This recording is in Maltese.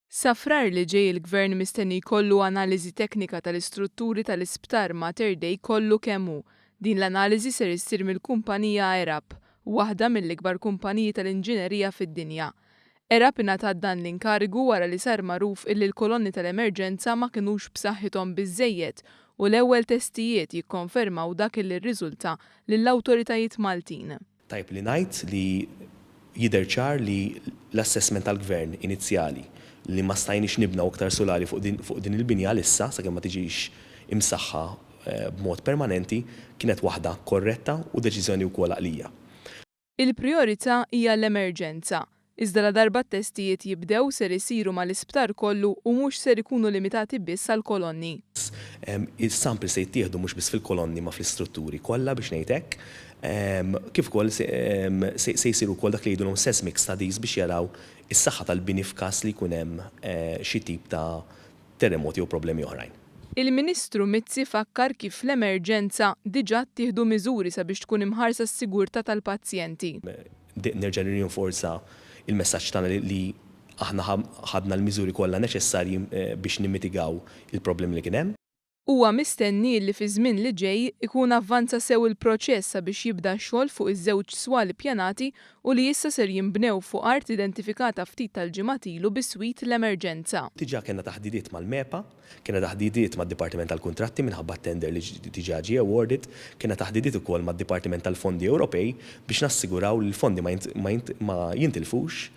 Sa Frar li ġej il-Gvern mistenni jkollu analiżi teknika tal-istrutturi tal-Isptar Mater Dei kollu kemm hu. Din l-analiżi ser issir mill-kumpanija Arup, waħda mill-ikbar kumpaniji tal-inġinerija fid-dinja. Arup ingħatat dan l-inkarigu wara li sar magħruf illi l-kolonni tal-emerġenza ma kinux b'saħħithom biżżejjed u l-ewwel testijiet jikkonfermaw dak illi rriżulta lill-awtoritajiet Maltin. Tajjeb li ngħid li jidher ċar li l-assessment tal-Gvern inizjali li ma stajniex nibnu iktar sulari fuq din il-binja għalissa sakemm ma tiġix imsaħħa b'mod permanenti kienet waħda korretta u deċiżjoni wkoll għaqlija. Il-priorità hija l-emerġenza. Iżda la darba t-testijiet jibdew, ser isiru mal-isptar kollu u mhux ser ikunu limitati biss għal kolonni. Il-samples se jittieħdu mhux biss fil-kolonni ma fl-istrutturi kollha, biex ngħid hekk. Kif ukoll se jsiru wkoll dak li jgħidulhom seismic studies biex jaraw is-saħħa tal-bini f'każ li jkun hemm xi tip ta' terremoti u problemi oħrajn. Il-Ministru Mizzi fakkar kif l-emerġenza diġà ttieħdu miżuri sabiex tkun imħarsa s-sigurtà tal-pazjenti. Nerġa' nirrinforza il-messaġġ tagħna li aħna ħadna l-miżuri kollha neċessarji biex nimmitigaw il-problemi li kien hemm. Huwa mistenni li fi żmien li ġej ikun avvanza sew il-proċess sabiex jibda x-xogħol fuq iż-żewġ swali pjanati u li issa ser jinbnew fuq art identifikata ftit tal-ġimgħat ilu biswit l-emerġenza. Diġà kellna taħdidiet mal-MEPA, kellna taħdidiet mad-Dipartiment tal-Kuntratti minħabba tender li diġà ġie awarded, kellna taħdidiet ukoll mad-Dipartiment tal-Fondi Ewropej biex nassiguraw li l-fondi ma jintilfux.